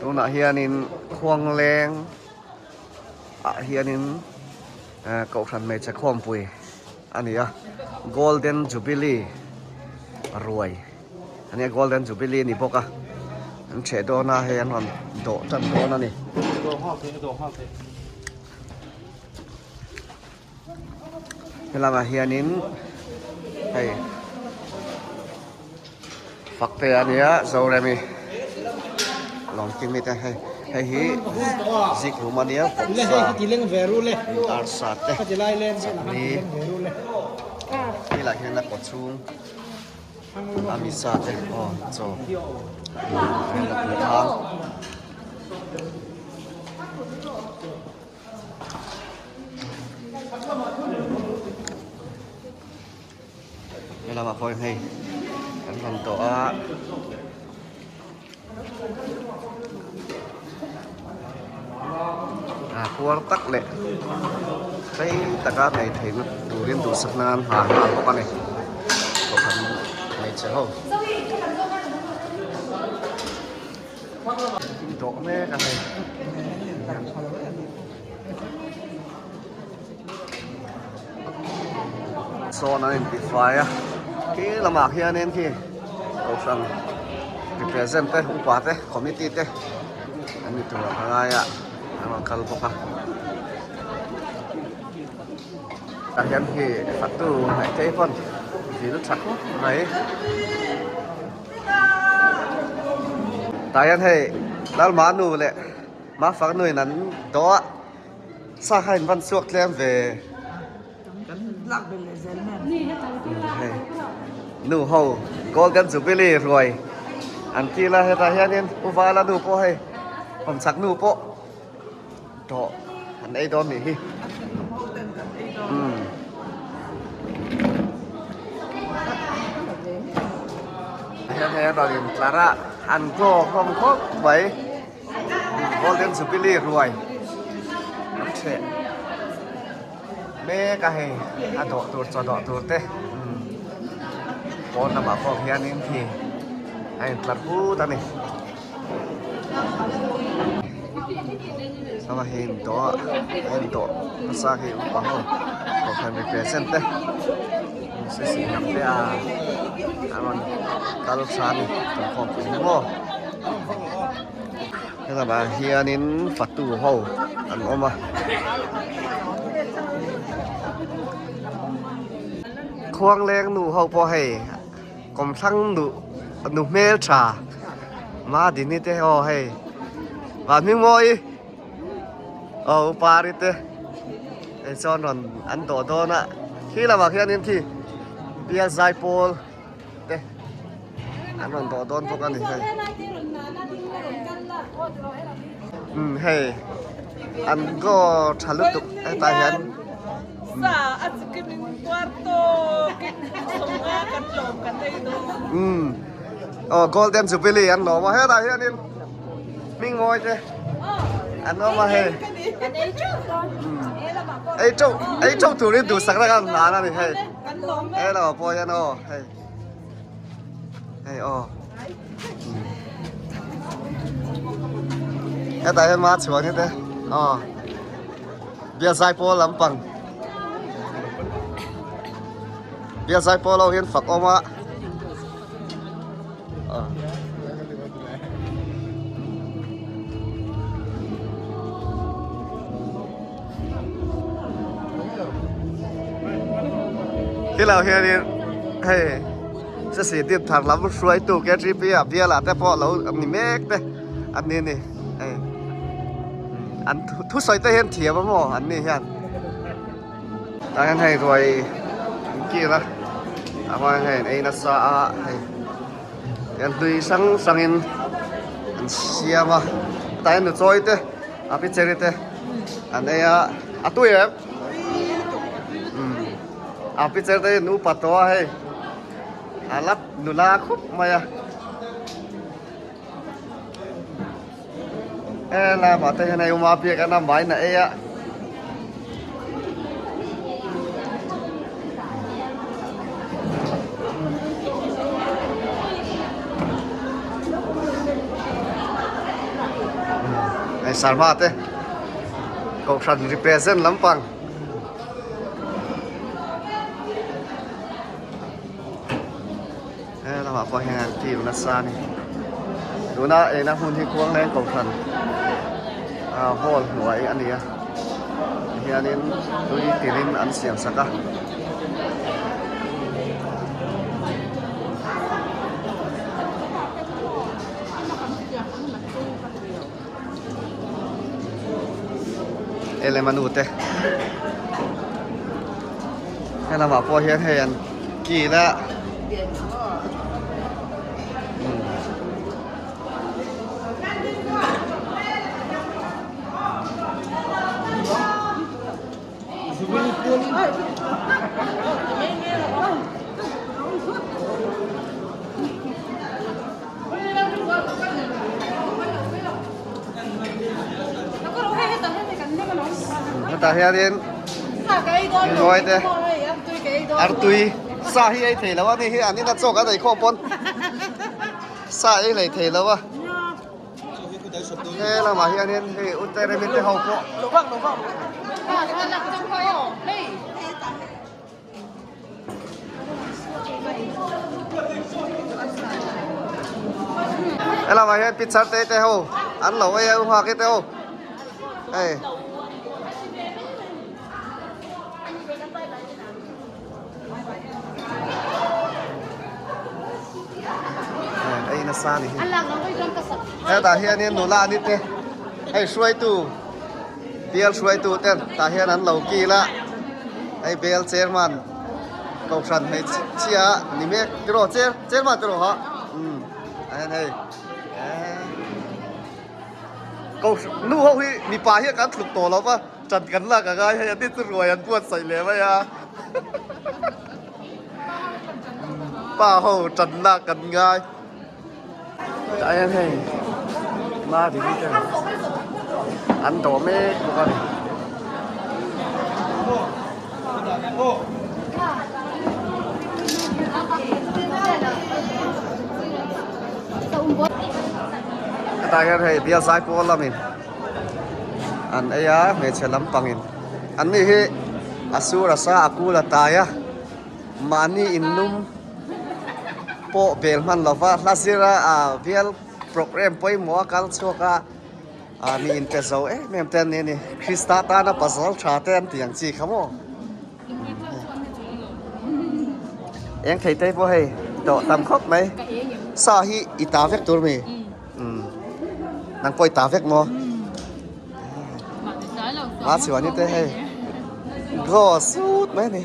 Tunah hianin khuangleng ah hianin kohhran hmeichhe khawmpui a ni a, Golden Jubilee ruai a nia, Golden Jubilee a ni bawk a, an chheh dawn a hei an rawn dawh tan dawn a ni. Helamah hianin hei fakte a nia Zoremi Lawmkimi te hei hei hi zikhlum a nia vawksa arsa te chutney helaiah hian a kaw chhung a misa te aw chaw thang. He lamah pawh hian hei kan rawn tawh a a puar tak leh tlei taka nei theihna turin duhsak nan hna an nghal bawk a ni kohhran hmeichhe ho. Dawh mek a hei. Sawn an intifai a khi lamah khianin khi kohhran represent te upa te committee te an ni tur a ngai a an rawn kal bawk a tah hian khi fatu hnaih pawn vil tha khawp mai. Tah hian hei Lalma nu leh Mafak nuin an dawh a, sa kha in van chhuak tlem ve. Hei nu ho Golden Jubilee ruai an kil a, hetah hianin U Vala nu pawh hei Kawmchhak nu pawh dawh an ei dawn nih hi. Umm. Hian hei a rawn intlar a, an glow hlawm khawp mai. Golden Jubilee ruai an ṭheh mek a hei a dawh tur chaw dawh tur te umm pawn lamah pawh hianin khi a intlar put a ni. Hama hi in dawh a a in dawh hmasa khi upa ho kohhran represent te sisi lam te a a rawn kal tha a ni inkhawm pui hi maw helamah hianin fatu ho an awm a khuangleng nu ho pawh hei. Kawmthlang nu nu hmel tha Madini te aw hei van hming mawi aw upari te hei chuan rawn an dawh dawn a khi lamah khianin khi bial zaipawl te an rawn dawh dawn bawk a ni hei umm hei an go tha lutuk hetah hian. Sa a chikim in tuar tawkin sawmnga kan lawm kan ei dawn. Umm aw Golden Jubilee an lawm a hetah hianin hmingmawi te an awm a hei ei teuh ei teuh turin duhsak na kan hlan a ni hei he lamah pawh hian aw hei hei aw hetah hian ma chhuan hi te aw. Bial zaipawl lampang Bial zaipawl ho hian fak awm a Hello hianin hei sesi dip thar lam hruaitu KTP ah bial ah te pawh lo ni mek te an ni a ni hei. An thusawi te hian thiam a maw an ni hian tah hian hei ruai an kir a tah pawh hian hei an ei nasa a hei an hlui hrang hrang in an siam a tah hian nuchawi te a picheri te an ei a a tui em a picheri te hi an upa tawh a hei a la nula khup mai a. E lamah te hian hei uma biak an a mai na ei a. Hei Sarma te kohhran represent lampang. He lamah pawh hian an kil nasa a ni. Tuna eina hmun hi Khuangleng Kohhran ah hall hnuai a ni a. Tihianin tui tirin an siam sak a. Elema nu te he lamah pawh hian hei an kil a Hetah hianin ngawi te artui sa hi ei thei lo a ni hi an ina chaw kan ei khawm pawn sa ei hlei thei lo a he lamah hianin hei u teremi te ho pawh Helamah hian picture te te ho an lo ei a u nghak te ho hei ei nasa ni hi hetah hianin nula ani te hei hruaitu Bial hruaitu ten tah hian an lo kil a, hei bial chairman kohhran hmeichhia ni mek tiraw chair chairman tiraw ha umm ah hian hei eee kohhran nu ho hi mipa hian kan tluk tawh lo va ṭan kan lak a ngai hei a ni chu ruai an buatsaih leh mai a pa ho ṭan lak kan ngai. Tah hian hei Madini te an dawh mek bawk a ni. Hetah hian hei bial zai pawl lamin an ei a hmeichhe lampangin an ni hi a sur a sa a kul a tai a mahni inlum. pawh bel hman lova hla zira ah bial program pawimawh a kal chhuak a ah mi inpe zo em em te an ni a ni Krista tana pasal tha te an tih ang chi kha maw eng thei te pawh hei tawh tam khawp mai sa hi i ta vek tur mi umm nang pawh i ta vek maw a chhuah ni te hei draw sut mai a ni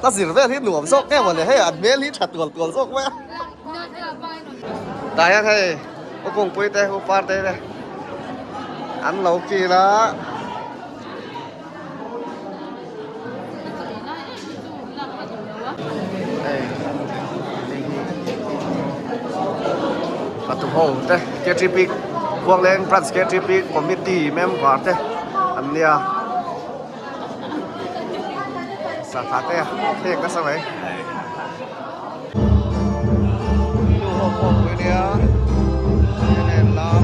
ka zir vel hi nuam zawk em mawle hei an hmel hi tha tual tual zawk mai a tah hian hei u kungpui te u parte te an lo kil a. Patu ho te KTP Khuangleng Branch KTP Committee member te an nia sangha te phek nasa mai nu ho pawh pui nia nen lam.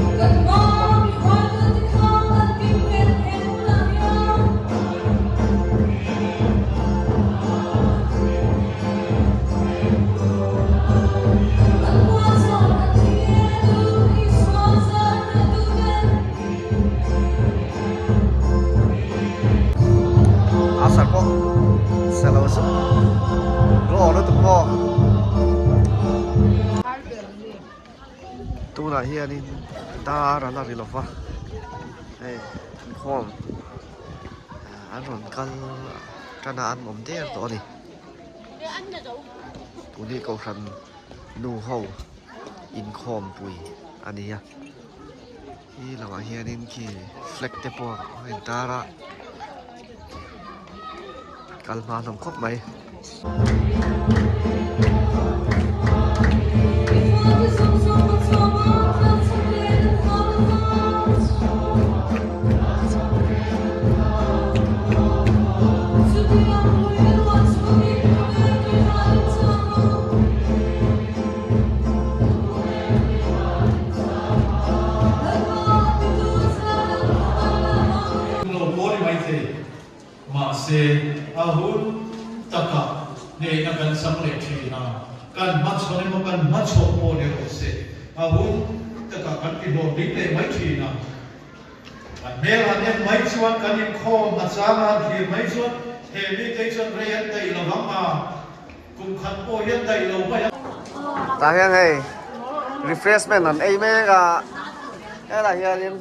A sar pawh sa lo zuk raw lutuk maw tunah hianin dar a la ri lo va hei inkhawm an rawn kal tan a an awm der tawh a ni tun hi kohhran nu ho inkhawm pui a ni a hi lamah hianin khi flag te pawh a intar a kal hma hlawm khawp mai. Mahse, a hun takah hnehna kan chang leh thin a, kan hmachhawn emaw kan hmachhawp pawh ni rawh se, a hun takah kan ti hlawhtling leh mai thin a. Kan hmel han en mai chuan kan inkhawm a chang a han thlir mai chuan he mite hi chuan rei an daih lo vang a, kum khat pawh hi an daih lo mai ang. Tah hian hei refreshment an ei mek a, helaiah hianin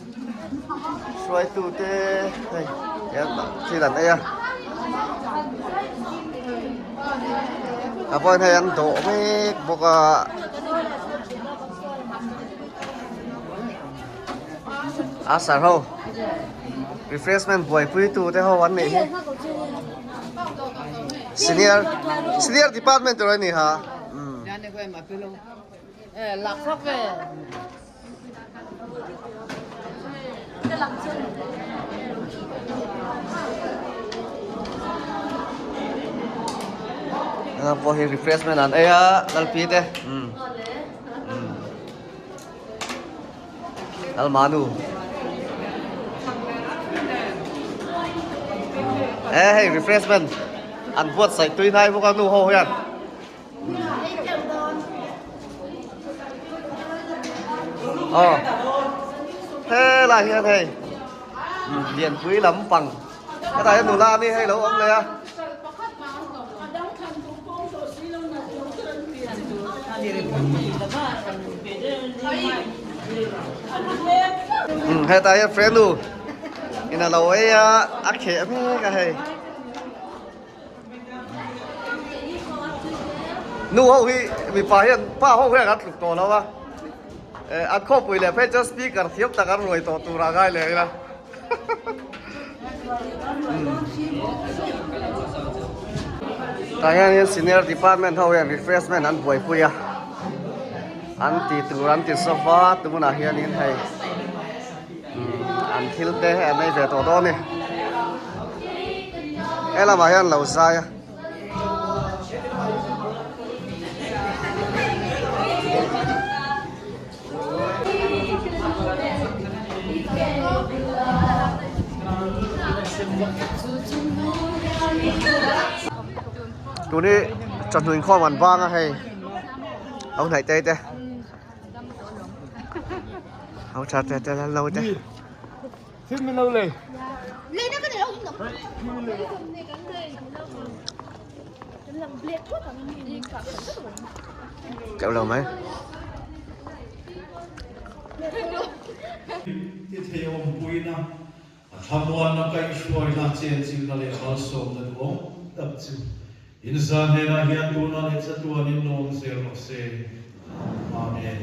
hruaitute hei hian thil an ei a, tah pawhin hei an dawh mek bawk a. A sar ho refreshment buaipui tu te ho an nih hi senior senior department tur a ni ha pawh hi refreshment an ei a lalpi te Almanu. E hei refreshment an buatsaih tui hnai bawk a nu ho hian. Aw helai hian hei lianpui lampang hetah hian nula ani hei lo awm leh a. Hetah hian friend nu in a lo ei a a kheh mek a hei nu ho hi mipa hian pa ho hian an tluk tawh lo a an khawpui leh phei chuan speaker thiam tak an ruai tawh tur a ngai leh ila. Tah hian senior department ho hian refreshment an buaipui a an tih tur an ti sofa tunah hianin hei an thil te an ei ve tawh dawn a ni he lamah hian lo zai a. Tuni chawhnu inkhawm an bang a hei ho hnaih te te ho tha te te lo te. Chauh lo mai. I thei awmpuina, a thlamuanna kaihhruaina chenchilhna leh malsawmna duhawm tak chu in zan hnenah hian tunah leh chatuanin nawm zel rawh se. Amen.